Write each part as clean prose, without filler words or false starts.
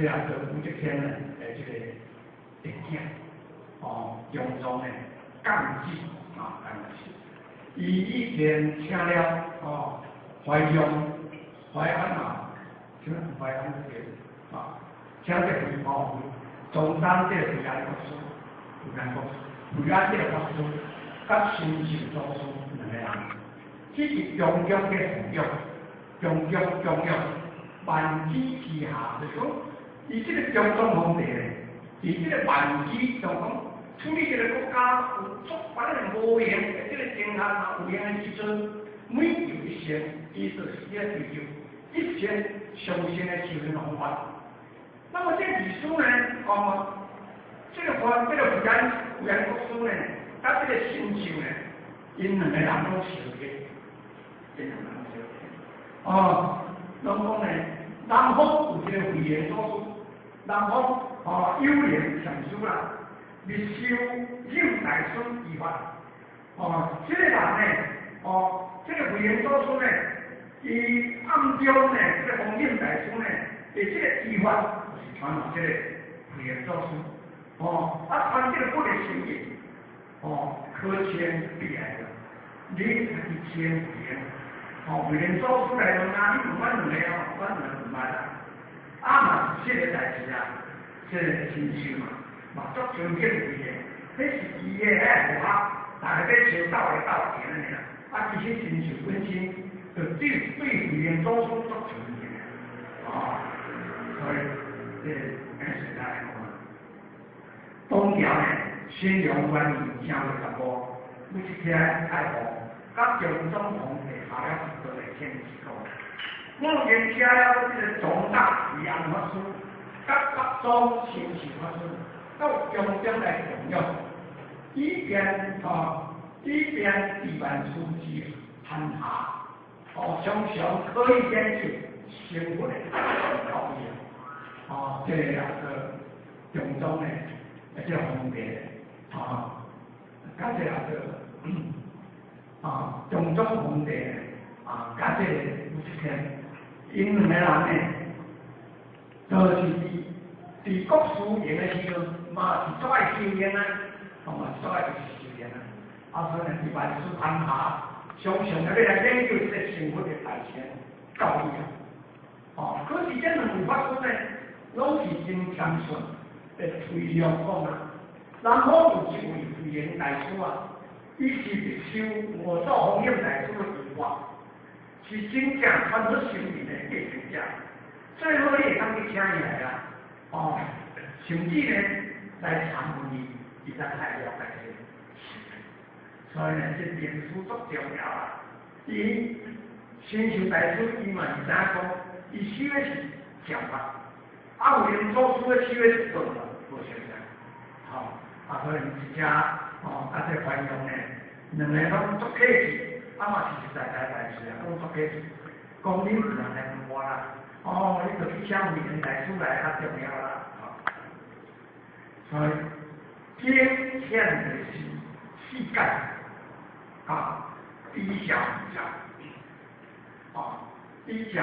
這也做武則天呢，這個嫡囝，哦，中宗的降旨，啊，降旨。伊以前請了哦，懷讓、懷安啊，請懷安這個啊，請這個哦，中山這個惠安國師，惠安國師，惠安這個法師，佮神秀祖師兩個人，這是中央的奉養，中央中央萬紫之下，就是講，伊這個中宗皇帝咧，佇這個萬紫就講處理這個國家有足反正無閒的這個天下嘛有閒的時陣，每求一生，伊就是咧追求一生上乘的修行方法。那麼這歷史呢，哦，這個法，這個惠安惠安國師呢，佮這個神秀呢，𪜶兩個人攏相契，𪜶兩個人攏相契。哦，攏講呢，南方有這個慧能祖師，南方哦有靈禪師啦，密修忍大師醫法。哦，這個人呢，哦，這個慧能祖師呢，伊暗中呢，這個弘忍大師呢，伊這個醫法就是傳予這個慧能祖師。哦，啊傳這個佛的心意，哦，可稱悲哀啦。你家己稱慧能，哦，慧能祖師來問啊，你問阮兩個哦，阮兩個毋捌啦。啊嘛是這個代誌啊，這個神秀嘛，嘛足尊敬伊的，彼是伊的遐學，逐个咧相鬥來鬥去按呢爾。啊，其實神秀本身就對對慧能祖師足尊敬的，哦，所以這個按實在來講啊，當朝呢，新陽關於正月十五，武則天太后，佮中宗皇帝下了一道的天旨講，我已經請了這個總大惠安法師，佮北宗神秀法師，到宮中來供養，以便啊，以便佇萬事之閒暇，哦，常常可以研究生活的教義，哦，這個也個中宗的，這個皇帝，啊，佮這個啊，中宗皇帝啊，佮這個武則天，𪜶兩個人呢，就是佇佇國事營的時陣，嘛是足愛修行啊，哦，嘛是足愛修行啊。啊，所以呢，佇萬事閒暇，常常咧欲來研究這個生活的大乘教義啊。哦，可是這兩位法師呢，攏是真謙遜，會推量講啊。南方有一位慧能大師啊，伊是密修五祖弘忍大師的醫法，是真正傳佛心靈的繼承者。最好你會當去請伊來啊，哦，甚至呢來參問伊，伊才來了解這個事情。所以呢，這明師足重要啊。伊神秀大師伊嘛是知影講，伊修的是禪法，啊慧能祖師咧修的是佛法，無相仝。吼，啊所以一只哦，啊這懷讓呢，兩個攏足客氣，啊嘛實實在在代誌啊，講足客氣，講你毋通來問我啦，哦，你著去請慧能大師來較重要啦，吼。所以天譴的是世界啊，比較比較，啊，比較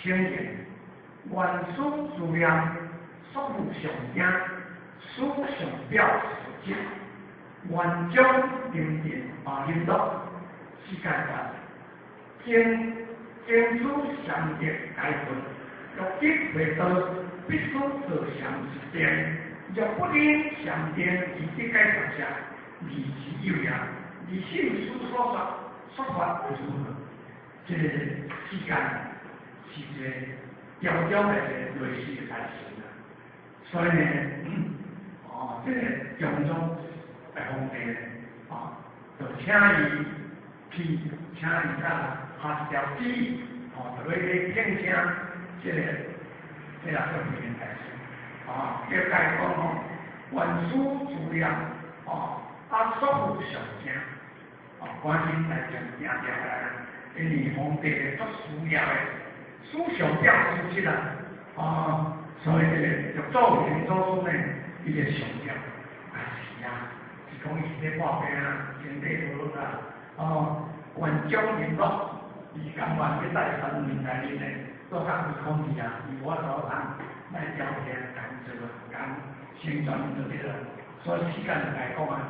清言，願師自念，束縛上驚，師上表事跡，願將寧定啊引導世界觀，經經主善德該分，若得未到，必須做善一定。若不能善定而得解脫者，義之有也。而信師所說說法如何？這個世間是一個牢牢的一個類似的代誌啦。所以呢，哦，這個中宗的皇帝呢，啊，就請伊去，請伊甲下一條旨，哦，就欲去聘請這個這個做慧能大師，啊，叫伊講吼，願師自念，哦，啊，束縛上驚，哦，趕緊來將訂調來，因為皇帝足需要的，師上表事跡啦，啊，所以這個做慧能祖師呢，伊就上表，啊是啊，是講伊是咧破病啊，身體無好啊，哦，願將瓔珞，伊甘願欲帶三年內面呢，做較開空氣啊，伊無法度通來調停、共做、共成全就對啦。所以世間來講啊，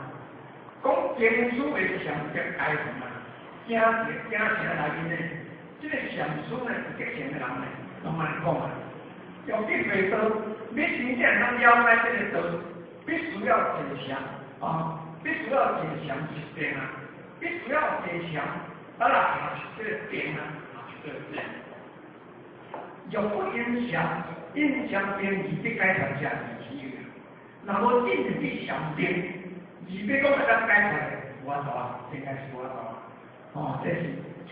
講經師的禪德開示啊，京京城內面呢，這個禪師呢，有德行的人呢，攏按呢講啊。欲得會道，欲真正通了解這個道，必須要坐禪啊，必須要坐禪習定啊，必須要坐禪，啊啦，這個定啊，這個定。若不因禪，因禪定而得解脫者，是虛的。若無進入去禪定，而欲講會當解脫的，無法度啊，應該是無法度啊。哦，這是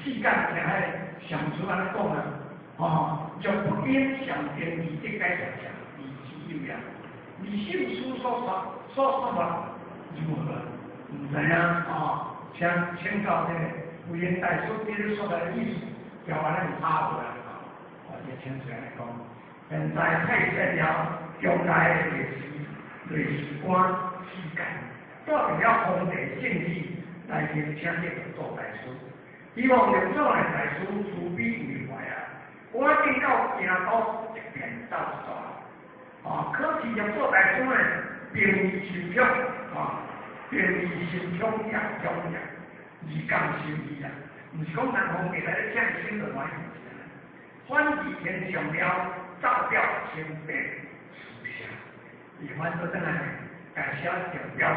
世間聽彼个禪師按呢講啊。哦，若不因禪定而得解脫者，是虛有啊。二修師所說所說法如何？毋知影哦，請請教這個慧能大師佇咧說的意思，交按呢有差無啦？哦，這請出來講，現在太設了中大的律師、律師官世間，帶著了皇帝聖旨來迎請這個做大師，希望六祖的大師慈悲為懷啊，趕緊到京都一遍走一逝。啊，可是六祖大師呢，並未受寵，啊，並未受寵也寵也，而甘心意啊，毋是講人皇帝來咧請伊心就歡喜，反而天上了造表清白思想，伊反倒轉來共寫條表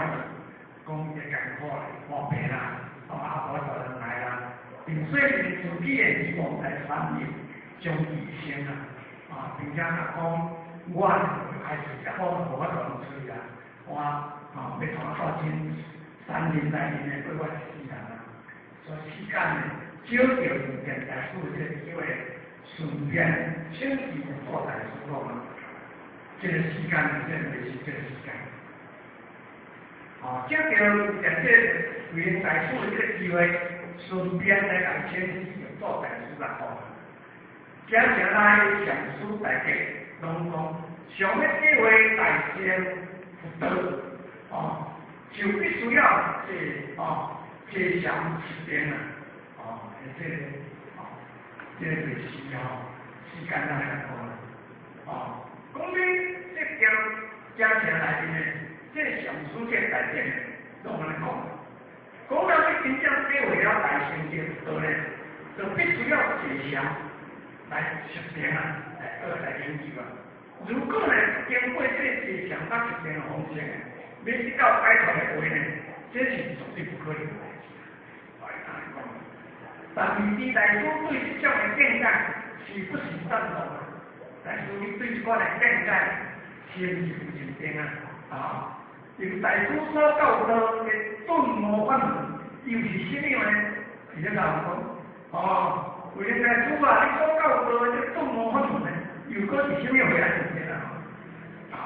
格，講伊艱苦咧，破病啦，啊，無法度來啦，並說明自己的希望來參與將醫生啊，啊，並且甲講我開始食我無法度出去啊，我啊欲帶到真山林內面的過我一世人啊，所以世間呢，少著悟電大師這個機會，順便請伊做大師講啊，這個時間這個是這個時間。啊，請著悟電這個慧能大師的這個機會，順便來共請伊做大師來講。京城內禪師大家攏講，想欲體會大乘佛道，哦，就必須要坐哦坐禪習定啊，哦，這個哦，這個就是吼世間來講啦，哦，講你這京京城內面的這個禪師這個大家攏按呢講，講了欲真正體會了大乘這個佛道呢，就必須要坐禪來習定啊，來學來研究啊。如果呢，經過這個坐禪佮習定的方式，欲得到解脫的話呢，這是絕對不可能的代誌。來講，但是大師對這種的見解是不是贊同啊？大師你對這款的見解是毋是有認定啊？啊，由大師所教導的頓悟法門又是啥物呢？伊咧甲人講，哦，慧能大師啊，你所教導的這頓悟法門呢，又閣是啥物回事啊？啊，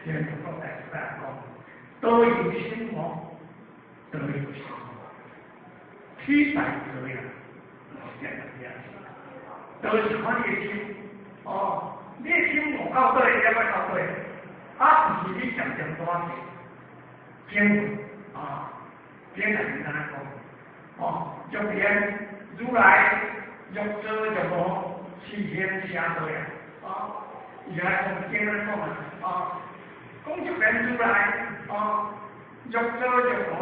這個大師來講，道由心悟，道由心悟，取代道呀，是這樣子。道是看你的心，哦，你的心悟到佗，了解到佗，啊，毋是你常常多濟經文啊，經來是按呢講，哦，若言如來欲做欲悟，是行邪道呀，啊，伊來講經按呢講啊，啊，講一遍如來，啊，欲做欲悟，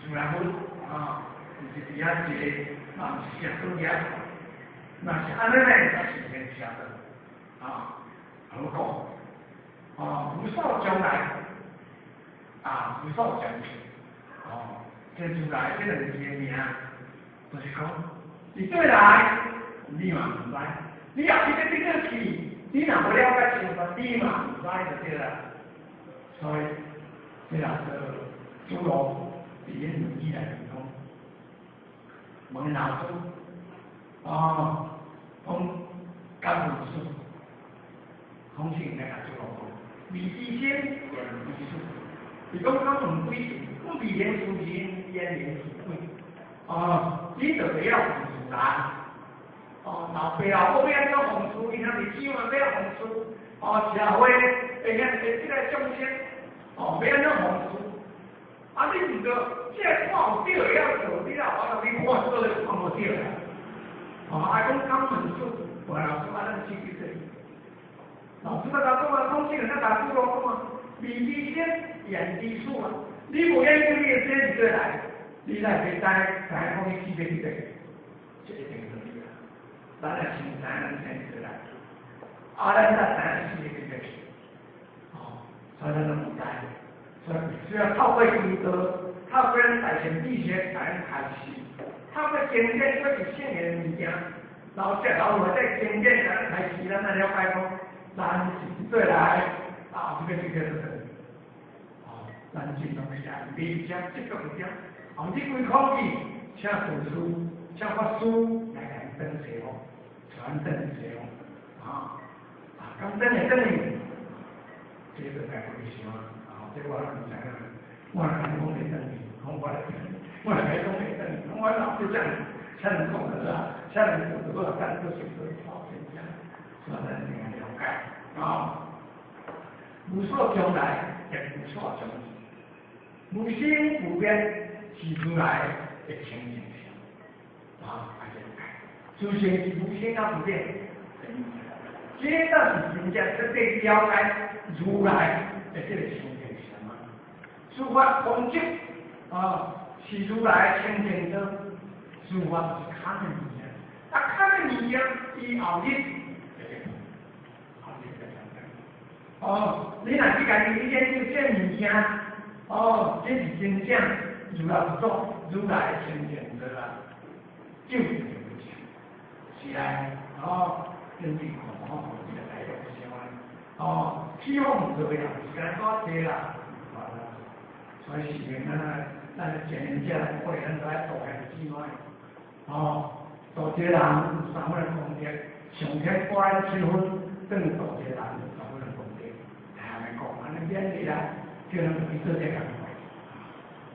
如來佛，啊，毋是佇遐一個，啊，毋是食東嘢，若是按呢呢，才是行邪道，啊，何故？啊，無數將來，啊，無數將去，哦，這如來這兩個字的名，就是講，伊對來，你嘛毋知，你若去欲得去，你若無了解清楚，你嘛毋知就對啦。所以，這也做主羅佇咧論語內面講，問老師，哦，講敢問師，孔聖來共主羅講，未知先，焉知死？伊講敢問鬼神，未言自然，焉言是鬼？哦，你就袂曉奉事人。哦，老爸老母欲按怎奉事，伊兄弟姊妹欲按怎奉事，哦，社會會遐會這個眾生，哦，欲按怎奉事？啊，你毋著，這個看有對會曉做，你若有法度去看做，看無對啊。哦，啊講敢問師，無老師啊，咱死去對。老師甲講啊，講這個咱大師咯講啊，未知先，焉知死啊？你無研究你的生佇佗來，你哪會知知講你死欲去佗？這一定是你啊！咱若先知咱生佇佗來，啊，咱才知影死欲去佗去。哦，所以咱攏毋知，所以需要透過祈禱，透過咱大乘知識來開示，透過經典，閣是聖言的物件，老師老母在經典來開示，咱來了解講，咱是佇佗來，啊，這個這個這個。哦，咱盡量是愛未遮積極一點，哦，你規口氣，請導師、請法師來共轉西方，傳轉西方，啊，啊，講轉會轉去，這個就該回想啊，這我毋知影，我若講會轉去，講我來，我若講會轉去，講我老師這樣，這樣講的啊，這樣做的好，咱都是做好現象，所以咱一定要了解啊。無所將來，亦無所將去，無生無滅是如來的清淨相，啊，愛了解。自性是無生啊無滅，這才是真正徹底了解如來的這個清淨相啊。諸法空寂啊，是如來清淨道，諸法就是空的物件，啊，空的物件，伊後日會後日會相等。哦，你若去家己去研究這物件，哦，這是真正如來佛祖如來清淨道啊，就是這個物件。是來，哦，根據看吼，這個來個相哦，希望做啦，時間多濟啦，所以是咱咱前人者來過，咱都愛度兄弟姊妹，哦，度一個人有三分的功德，上天掛咱七分，等於度一個人有三分的功德。來講，按呢勉勵啦，叫咱去做這個工作，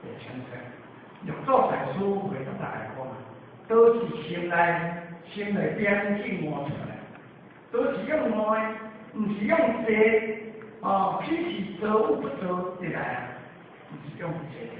會清楚。六祖大師會甲大家講啊，都是心內心內邊境悟出來，都是用悟的，毋是用坐，哦，彼是做與不做得來啊，毋是用坐的。